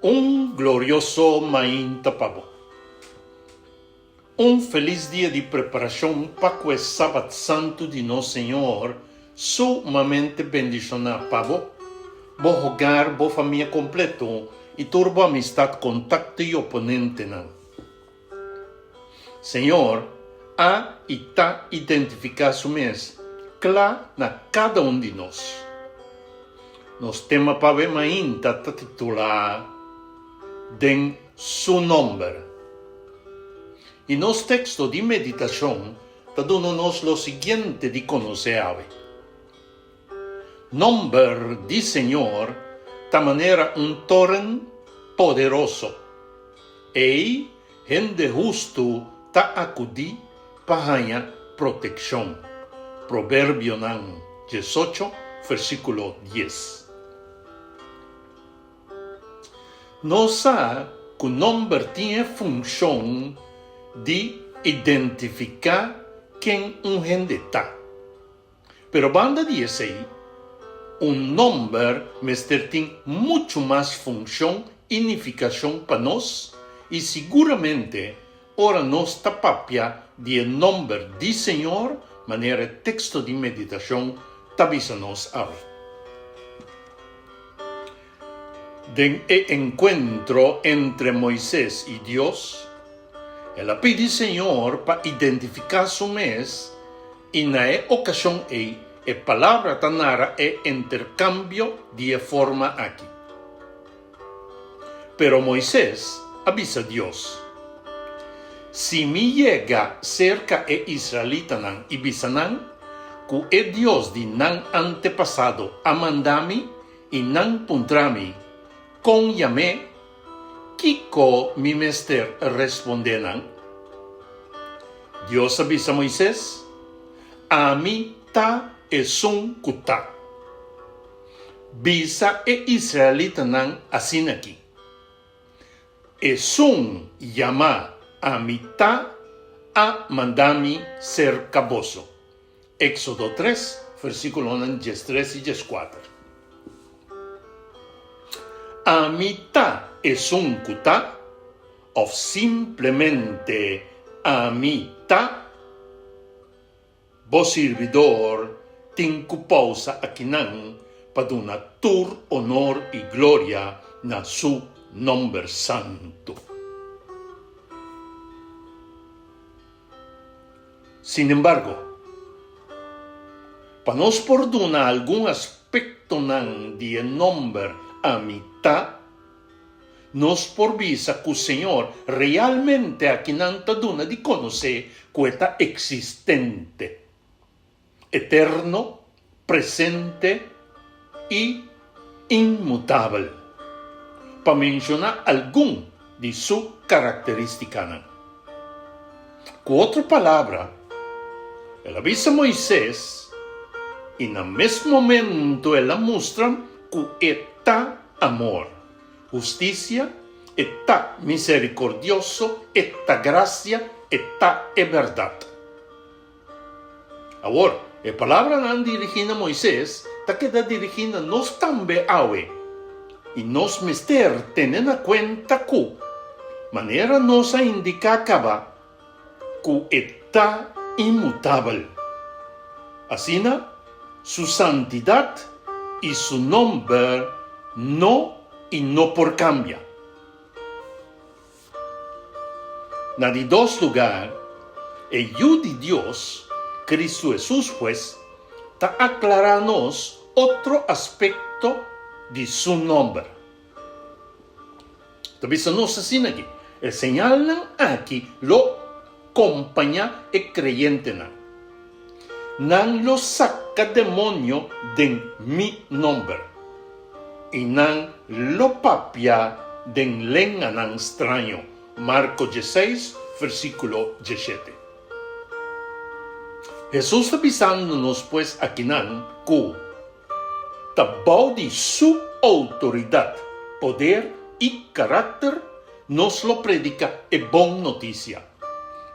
Un glorioso mainta pa bo. Un felis dia di preparashon pa ku e Sabat Santu di nos Señor sumamente bendishoná pa bo, bo hogar, bo famia kompleto i tur bo amistat, kontakto i oponentenan. Señor a i ta identifiká su mes kla na kada un di nos. Nos tema pa awe mainta ta titulá Den Su Nomber. I nos teksto di meditashon ta duna nos lo siguiente di konosé awe, Nomber di Señor ta manera un toren poderoso. Ei hende hustu ta akudí pa haña protekshon. Proverbionan diesocho, versíkulo dies. Nos sa ku nomber tin e funshon di identifiká ken un hende ta. Pero banda di esei, un nomber mester tin muchu mas funshon i nifikashon pa nos i siguramente ora nos ta papia di e nomber di Señor manera e teksto di meditashon ta bisa nos awe. Den e enkuentro entre Moises i Dios, el a pidi Señor pa identifiká su mes i na e okashon ei e Palabra ta nara e interkambio di e forma aki. Pero Moises a bisa Dios, Si mi yega serka e israelitanan i bisa nan ku e Dios di nan antepasado a manda mi i nan puntra mi, Kon yam'é? Kiko mi mester respondé nan? Dios a bisa Moises, Ami ta esun ku ta. Bisa e israelitanan asin'aki, Esun yamá Ami Ta a manda mi serka boso. Éxodo tres, versíkulonan diestres i dieskuater. Ami ta esun ku ta, òf simplemente Ami ta? Bo sirbidor tin ku pousa akinan pa duna tur onor i gloria na su nomber santu. Sinembargo, pa nos por duna algun aspektonan di e nomber Ami Ta, Nos por bisa ku Señor realmente akinan ta duna di konosé ku e ta eksistente, eterno, presente i inmutabel, pa menshoná algun di su karakterístikanan. Ku otro palabra, el a bisa Moises i na mes momento el a mustra ku e ta amor, hustisia, e ta miserikordioso, e ta grasia, e ta e bèrdat. Awor, e palabranan dirigí na Moises ta keda dirigí na nos tambe awe, i nos mester tene na kuenta ku, manera nos a indiká kaba, ku e ta inmutabel. Asina, su santidat i su nomber no i no por kambia. Na di dos lugar, e Yu di Dios, Cristo Hesus pues, ta aclará nos otro aspecto di su nomber. Ta bisa nos asina aki, E señalnan aki lo compañá e creyentenan. Nan lo saca demonio den mi nomber, i nan lo papia den lenganan straño. Marco dieseis, versículo dieshete. Hesus ta bisando nos pues akinan cu Ta bou di Su outoridat, poder i karakter nos lo prediká e bon notisia.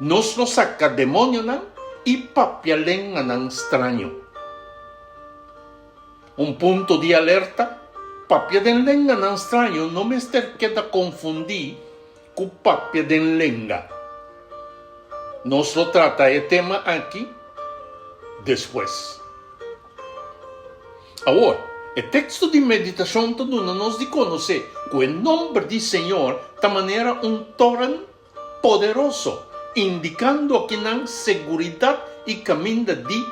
Nos lo saka demonionan i papia lenganan straño. Un punto di alerta? Papia den lenganan straño no mester keda konfundí ku papia den lenga. Nos lo trata e tema aki despues. Awor, e teksto di meditashon ta duna nos di konosé ku e nòmber di Señor ta manera un toren poderoso, indikando akinan seguridat i kaminda di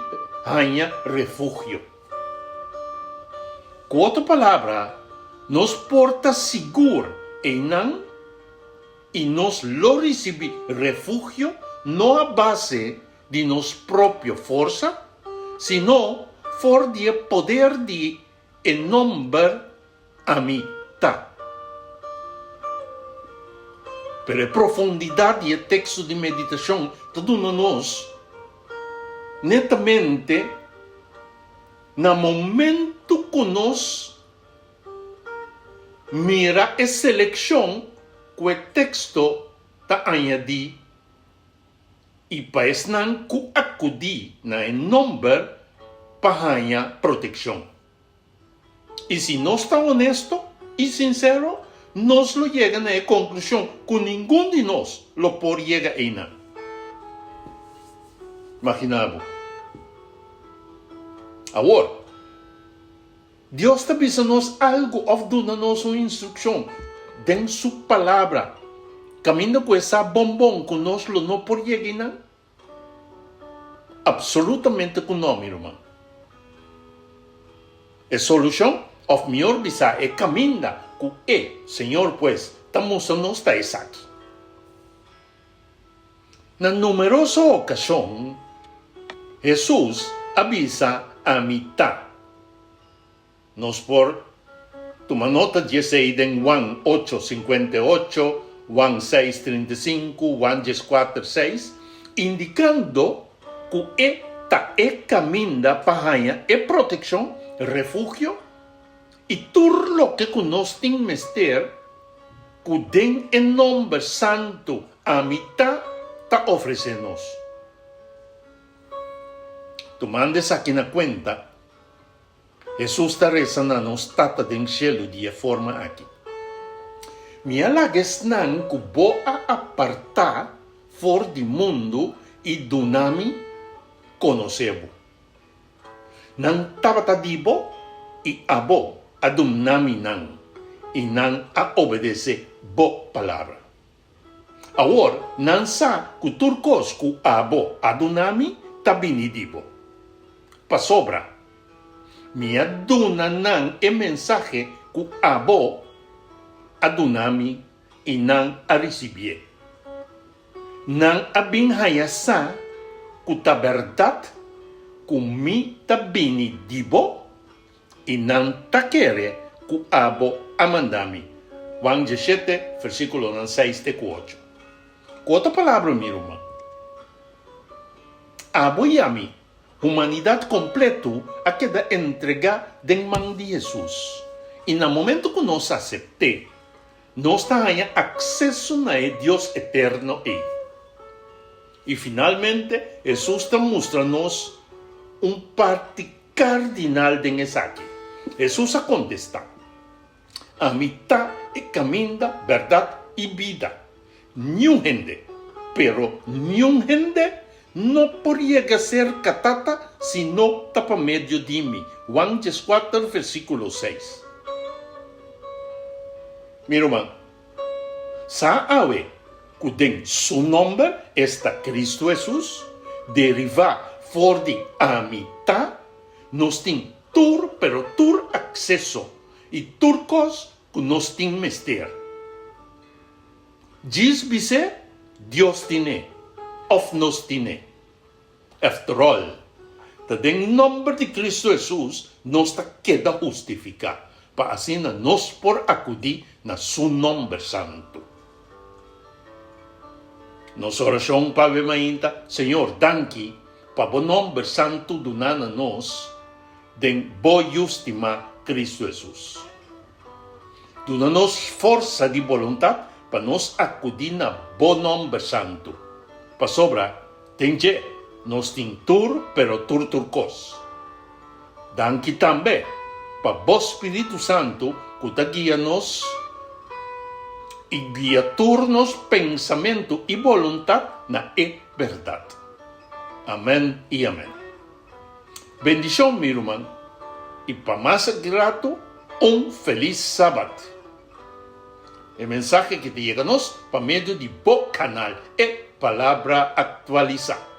haña refugio. Ku otro palabra, nos por ta sigur einan i nos lo risibí refugio no a base di nos propio forsa, sino for di e poder di e nomber Ami Ta. Pero e profundidat di e teksto di meditashon ta duna nos netamente na momento ku nos mira e selekshon ku e teksto ta añadí i pa esnan ku akudí na e nomber pa haña protekshon. I si nos ta honesto i sinsero, nos lo yega na e konklushon ku ningun di nos lo por yega einan. Imaginá bo. Awor, Dios ta bisa nos algu òf duna nos un instrukshon den su Palabra kaminda ku e sa bon bon ku nos lo no por yega einan? Absolutamente ku no, mi ruman. E solushon, òf mihor bisá e kaminda ku e Señor pues ta mustra nos ta esaki. Na numeroso okashon, Hesus a bisa Ami ta. Nos por tuma nota di esei den Juan ocho, 58, Juan seis, 35, Juan 14, seis, indikando ku e ta e kaminda pa haña e protekshon, refugio, i tur loke ku nos tin mester ku den e nomber santu Ami Ta ta ofresé nos. Tumando esaki na kuenta, Hesus ta resa na nos Tata den shelu di e forma aki, Mi a laga esnan ku bo a apartá for di mundu i duna mi konosé bo. Nan tabata di bo i abo a duna mi nan, i nan a obedesé bo palabra. Awor nan sa ku tur kos ku abo a duna mi ta bini di bo. Pasobra mi a duna nan e mensahe ku abo a duna mi i nan a risibié. Nan a bin haña sa ku ta bèrdat ku mi ta bini di bo I nan ta kere ku abo a manda mi. Juan 17, versíkulonan seis te ku ocho. Ku otro palabra, mi ruman, abo i ami, humanidat kompletu a keda entregá den man di Hesus. I na momentu ku nos asept'é, nos ta haña akseso na e Dios eterno ei. I finalmente, Hesus ta mustra nos un parti Kardinal den esaki? Hesus a kontestá, Ami ta e kaminda, bèrdat i bida. Niun hende, pero niun hende, no por yega serka Tata si no ta pa medio di mi. Juan 14, versíkulo seis. Mi ruman, sa awe ku den Su nòmber, esta Kristu Hesus, derivá for di Ami Ta, nos tin tur pero tur akseso i tur kos ku nos tin mester. Djis bis'é Dios tin'é òf nos tin'é. After all, ta den nòmber di Kristu Hesus nos ta keda hustifiká, pa asina nos por akudí na Su nòmber santu. Nos orashon pa awe mainta, Señor, danki pa Bo nòmber santu duná na nos den Bo Yu stimá Kristu Hesus. Duna nos forsa di boluntat pa nos akudí na Bo nòmber santu, pasobra Den dje nos tin tur pero tur tur kos. Danki tambe. pa Bo Spiritu Santu ku ta guia nos i guia tur nos pensamentu i boluntat na e bèrdat. Amèn i amèn. Bendishon mi ruman i pa mas grato un felis sabat. E mensahe ki ta yega nos pa medio di bo kanal E Palabra Aktualisá.